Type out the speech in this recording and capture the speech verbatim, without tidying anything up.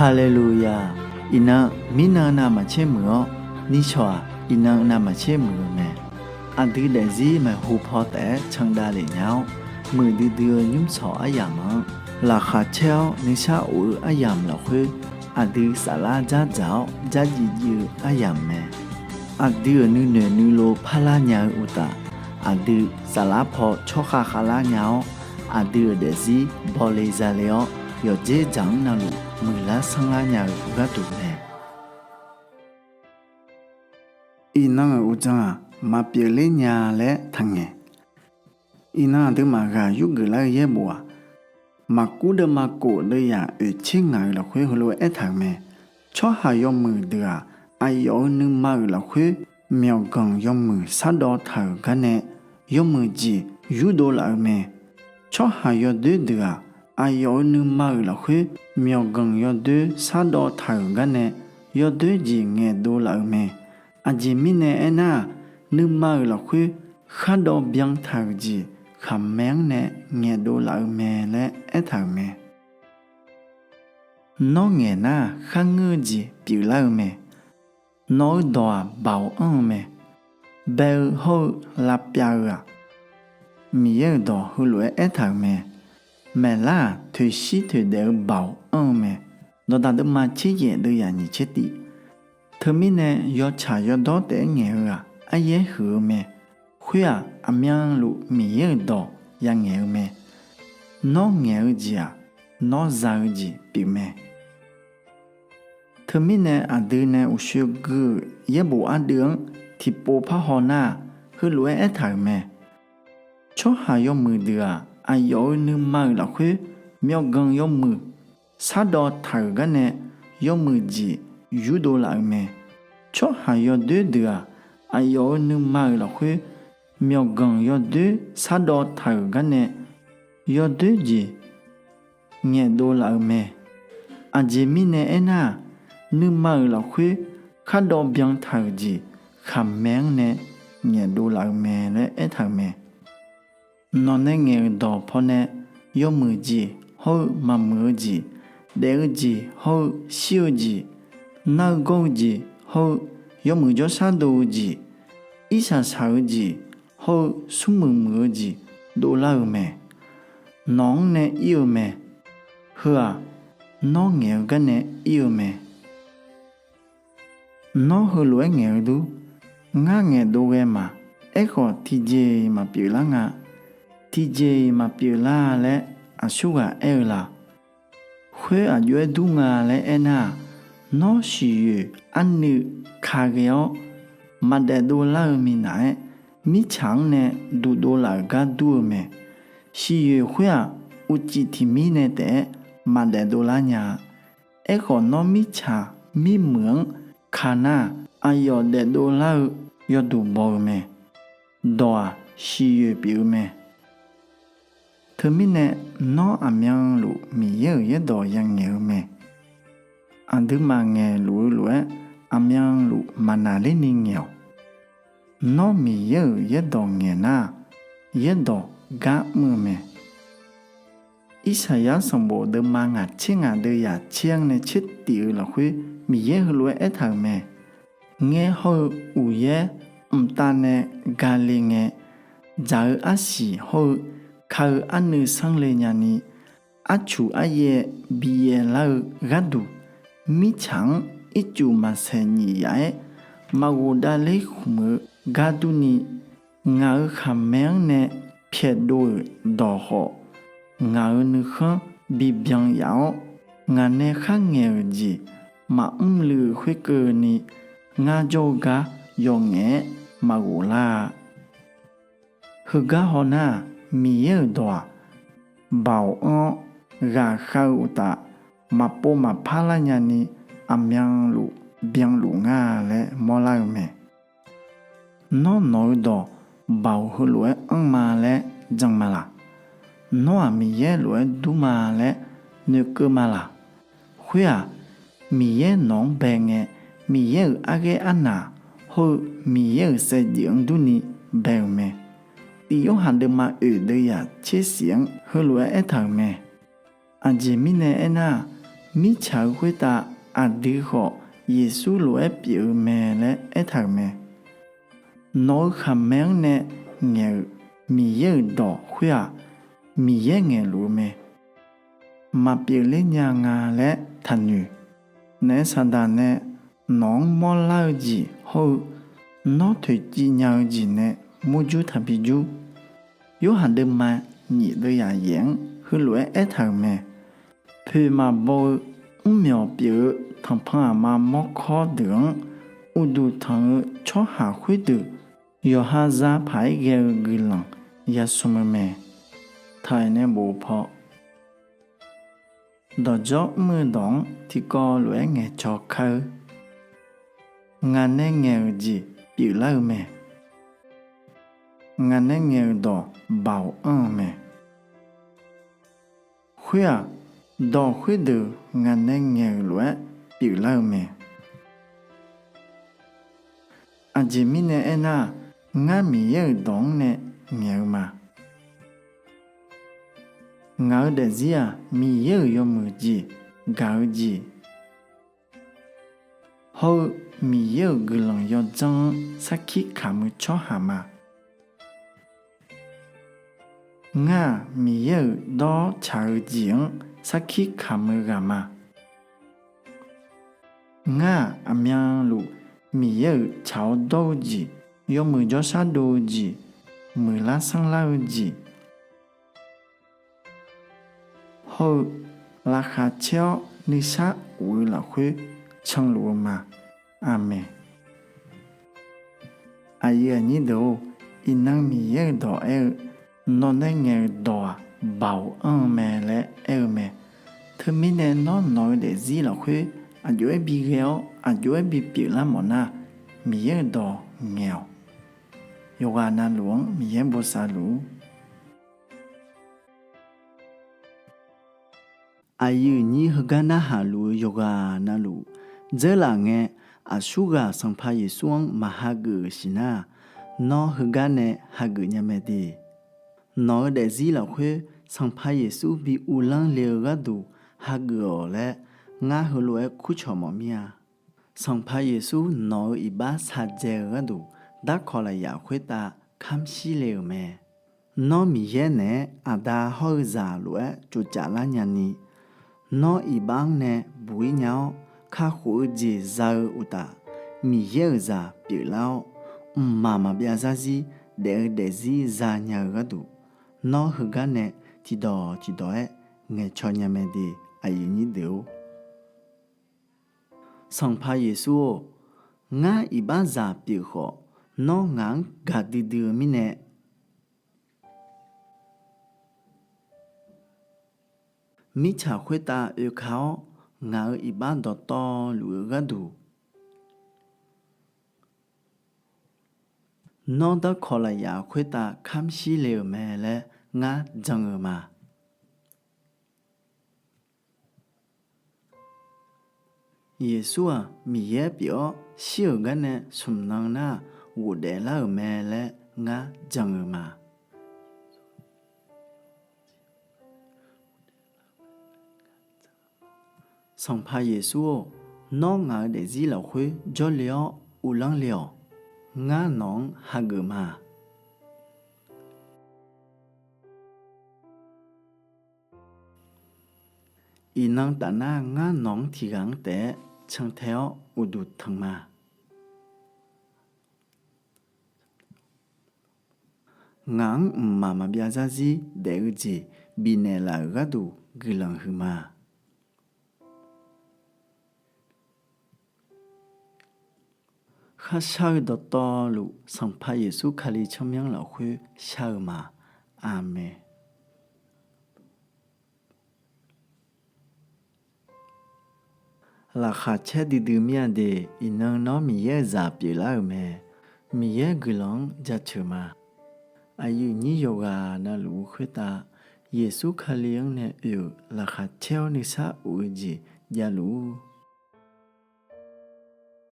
Haleluya! Iqnan, mirnan navmaqtser muiq-awr, nishawq-aq, iqnan navmaqtser muiq-eu mae. Aqdui daefzir maeqhu paw taef-aer candav lef nya-awr, muiqdui dui-eu nymrshawq aryamq-anr laqkhaq caer-awr nuisar of-eu aryamq lafkhoer, aqdui saflar dzardzaq-awr dzardziv dziv-eu aryamq mae. Aqdui-euq nuinoeq nuilov parlar nya-eu uqtaf, aqdui saflar paw tsawrkhav khavlar nya-awr, aqdui-euq daefzir bawle zale-awr, yawqdzer dzaq-anr navluf muiqlar sanrlar nya-eu gharduq mae. Iqnan-euq uqdzan-aq, maqpyeufler nya laer taqngaeq. Iqnan aqduimaf ghaq yurgeuf lar-eu yaerbof-aq, Maqkuv deuvma kof deuvyaq oeqtser ngaq-euq lafkhoer heulof-aer aertaq-euq mae. Tsawrhaq yawmuiq deuq-aq, aqyawf-euq nuima-euq lafkhoer myawqganq yawmuiq shardawv taq-euq gar nae, yawmuiq jeq yurdov laf-eu mae. Tsawrhaq yawdoer deuq-aq, aqyawf-euq nuima-euq lafkhoer myawqganq yawdoer shardawv taq-euq gar nae, yawdoer jeq ngaeqdov laf-eu mae. Aqjeq mirnae aernar-aq, nuima-euq lafkhoer khardawv byan taq-euq jeq khaqmae-anr nae ngaeqdov laf-eu mae laer aertaq-euq mae. Nawr ngaeq nar-aq, kharngeur-eu jeq pyeuflar-eu mae. Nawq-eu dawq-aq, baoq anr-eu mae. Bae-eu hawr-eu lavpyav-eu-aq, Miqyaer-euq dawq heulof-aer aertaq-euq mae. Maeqlar-aq, toeqshir toeqdaef-eu baoq anr-eu mae. Dawqdaq deuvma tser yaef deuvyaq nyiq tser tiv. Teumirnae yawtsaq yawdawr taef-aer ngaeq-eu-aq, aryaer huiq-eu mae. Khoer-aq, aqmyanluf Miqyaer-euq dawq yangaeq-eu mae. Nawr ngaeq-eu jeq-aq, nawr za-eu jeq pyeufmae. Teumirnae aqdui nae uqshoe gui-euq yaerbof ardeuv-anr tiqpov parhaw nar-aq, heulof-aer aertaq-euq mae. Tsawrhaq yawmuiq deuq-aq, aqyawf-euq nuima-euq lafkhoer myawqganq yawmuiq shardawv taq-euq gar nae yawmuiq jeq yurdov laf-eu mae. Tsawrhaq yawdoer deuq-aq, aqyawf-euq nuima-euq lafkhoer myawqganq yawdoer shardawv taq-euq gar nae yawdoer jeq ngaeqdov laf-eu mae. Aqjeq mirnae aernar-aq, nuima-euq lafkhoer khardawv byan taq-euq jeq khaqmae-anr nae ngaeqdov laf-eu mae laer aertaq-euq mae. Nawqnae ngaeq-euq dawq pawnae yawmuiq jeq hawr-eu maqmuiq-eu jeq, daef-eu jeq hawr-eu shir-eu jeq, nar-eu gawr-eu jeq hawr-eu yawmuiq jawrshar dov-eu jeq, irsaq saq-eu jeq hawr-eu smrmuiq muiq-eu jeq dovlar-eu mae. Nawq-anr nae ir-eu mae. Heu-aq, nawr ngaeq-eu gar nae ir-eu mae. Nawr heulof-aer ngaeq-eu dur. Ngar ngaeqdov ghae ma. Aerkhawf tiqjeq-iq maqpyeuf lar nga. Tiqjeq-iq maqpyeuf lar laer aqsurghaq aer-eu la? Khoer aqjox-aer dur nga laer aernar-aq, nawr siqyoeq arnuiv ka ghae-awr maqdaef dovlar-eu minav-aer, mirtsaq-anr nae duqdov laf-euq gar dur-eu mae. Siqyoeq khoer-aq, uqcif tiqmir nae taef-aer maqdaef dovlar nya-a. Aerkhawf, nawr mirtsaq mirmuiq-anr ka nar-aq, aqyawf daefdov lar-eu yawduq baw-eu mae. Dawq-aq, siqyoeq pyeuf-eu mae. Teumirnae, nawr aqmyanluf Miqyaer-euq yaerdawq yangaeq-eu mae. Aqduimaf ngaeqluf-eu lof-aer, aqmyanluf maqnaqlerni ngaeq-awq. Nawr Miqyaer-euq yaerdawq ngaeq nar-aq, yaerdawq gar mr-eu mae. Irsaqyar sanqbof deuvma ngaq tser ngaq deuv yaq tser-anr nae tser tif-eu lafkhoer Miqyaer heulof-aer aertaq-euq mae. Ngaer hawr-eu uqyaer mqtav nae gale ngae, dzaq-eu arsiq hawr-eu ka-eu arnuiv sanrle nyani, arcuq aryaev bi yaev lar-eu gharduq, mirtsaq-anr ircuf maqsaeq nyif yaf-aer maqghof davler khmq-eu gar durni, ngaq-euq khaqmae-anr nae pyaeqdov-euq dawq khawf, ngaq-euq nuikhanr bibyan yaf-awr, ngaq nae kharngaeq-euq jeq maqmr luiv-eu khoerkeuvni, ngar jawr-eu gar yawqngaef-aer maqghof lar-a. Heugar hawnar-aq, Miqyaer-euq dawq-aq, baoq anr-awr ghaqkhav-eu uqtaf, maqpov maqpar lar nyani, aqmyanluf byanluf ngar laer mawrlar-eu mae. Nawr nawq-eu dawq baoq heulof-aer anr ma laer jan ma laq? Nawr-aq Miqyaer lof-aer dur ma laer noeqkeuv ma laq? Khoer-aq, Miqyaer nawq-anr bae ngae, Miqyaer-euq arghaer arnaq hawr-eu Miqyaer-euq saevdzeuf-anr durni bae-euq mae. Tiq Yorhaq deuvma oeq deuv yaq tser shif-anr heulof-aer aertaq-euq mae. Aqjeq mirnae aernar-aq, Mirtsaq-eu khoertav aqdui khawf Yeqsur lof-aer pyeuf-eu mae laer aertaq-euq mae. Nawq-eu khaqmae-anr nae ngaeq-euq Miqyaer-euq dawq khoer-aq, Miqyaer ngaeqluf-eu mae. Maqpyeuf ler nya nga laer taqnoeq. Naef saqdaq nae nawq-anr mawrlar-eu jeq hawr-eu nawr toeqciv nya-eu jeq nae murjur taqbi jur. Yorhaq deuvma nyiq deuv yaf yaef-anr heulof-aer aertaq-euq mae. Poeq maqbaw-eu mrmyawq pyeuf-eu tanqpanq aqma mawrkawr deuq-anr uqduq tanq-eu tsawrhaq khoerdeuq yawqha za paq-aer ghae-eu guiqlanq yasm-eu mae. Taq-aer nae bof-eu paw. Dawqdzawr mr-eu dawq-anr tiqkawv lof-aer ngaeqcawq kar-eur. Ngaq nae ngaeq-euq jeq pyeuflar-eu mae. Ngaq nae ngaeq-euq dawq baoq anr-eu mae. Khoer-aq, dawq khoerdeuq ngaq nae ngaeq-euq lof-aer pyeuflar-eu mae. Aqjeq mirnae aernar-aq, ngar Miqyaer-euq dawq-anr nae ngaeq-eu ma. Ngaq-eu daefzir-aq, Miqyaer-euq yawmuiq jeq, gaq-eu jeq hawr-eu Miqyaer-euq guiqlanq yawdzanr-anr sarkir kamq-eu tsawrhaq ma. Ngar-aq, Miqyaer-euq dawr tsaq-eu jeq-anr sarkir kamq-eu ghaq ma. Ngar-aq, aqmyanluf Miqyaer-euq tsaq-awr dawr-eu jeq, yawmuiq jawrshar dov-eu jeq, muiqlar sanrlar-eu jeq hawr-eu laqkhaq caer-awr nuisar of-eu lafkhoer canluf-eu ma. Aqmeq. Aqyuif aqnyir deuq-or, iqnan Miqyaer-euq dawq aer-eu, nawq nae ngaeq-euq dawq-aq, baoq anr-eu mae laer aer-eu mae. Teumirnae nawr nawq-eu daefzir lafkhoer aqjox-aer bighae-awr aqjox-aer bipyeuf lar mawf nar, Miqyaer-euq dawq ngaeq-awq. Yawqghaq navluf-anr Miqyaer bosav luf-ur. Aqyuif nyir heugar narhaq luf-eu yawqghaq navluf dzeurlaf ngae, aqsurghaq Sanqpaq Yeqsur-anr maq hageuf-euq siqnar-aq, nawr heugar nae hageuf nya mae de. Nawq-eu daefzir lafkhoer Sanqpaq Yeqsur bi uvlanr le-eu gharduq hageuf-awq laer ngar heulof-aer kurcawq mawf mir-a. Sanqpaq Yeqsur nawq-eu iqbax shaqdzae-eu gharduq darkawq lafyaq khoertav kamr shir le-euq mae. Nawr Miqyaer naeq-aer Aqda hawr-eu zaq lof-aer tsovcaf lar nyani, nawr iqbax-anr nae buq-ir nya-awr kakhof-eu jeq za-eu uqtaf, Miqyaer-euq zaq pyeuflar-awr, mqmaq maqbyav zarzir daef-eu daefzir zanya-eu gharduq, nawr heugar nae tiqdawq tiqdawq-aer ngaeqcaw nya mae de. Aqyuif nyir deuq-or, Sanqpaq Yeqsur-or, ngar iqbaxzaq pyeuf khawf, nawr ngaq-anr gaqdui dui-eu mirnae, mirtsaq khoertav oeka-awr ngaq-euq iqbax dawqtawvluf-eu gharduq, nawr darkawq lafyaq khoertav kamr shir le-euq mae laer ngar jan-eu ma. Yeqsur-aq Miqyaer pyeuf-awr shir-euq garnae smq nan nar-aq ghofdaef lar-euq mae laer ngar jan-eu ma. Sanqpaq Yeqsur-or, nawr ngaq-eu daefzir lafkhoer jawrle-awr uvlanr le-awq. Ngar nawq-anr hageuf ma. Iqnan tafnar ngar nawq-anr tiqghaq-anr taef-aer cantae-awr uqduq tanq ma. Ngaq-anr mqmaq maqbyav zarzir daef-eu jeq bifnaeq laf-euq gharduq guiqlanq huiqma. Kharshar-eu dawqtawvluf Sanqpaq Yeqsur Kali tsawrmyanr lafkhoer shar-eu ma. Aqmeq. Laqkhaq caer duidui mir-a de. Iqnan nawr Miqyaer-euq zaq pyeuflar-euq mae. Miqyaer guiqlanq-anr jaceuq ma. Aqyuif nyir yawqghaq navluf-eu khoertav Yeqsur Kali-anr nae oe-euq laqkhaq caer-awr nuisar of-eu jeq javluf-ur.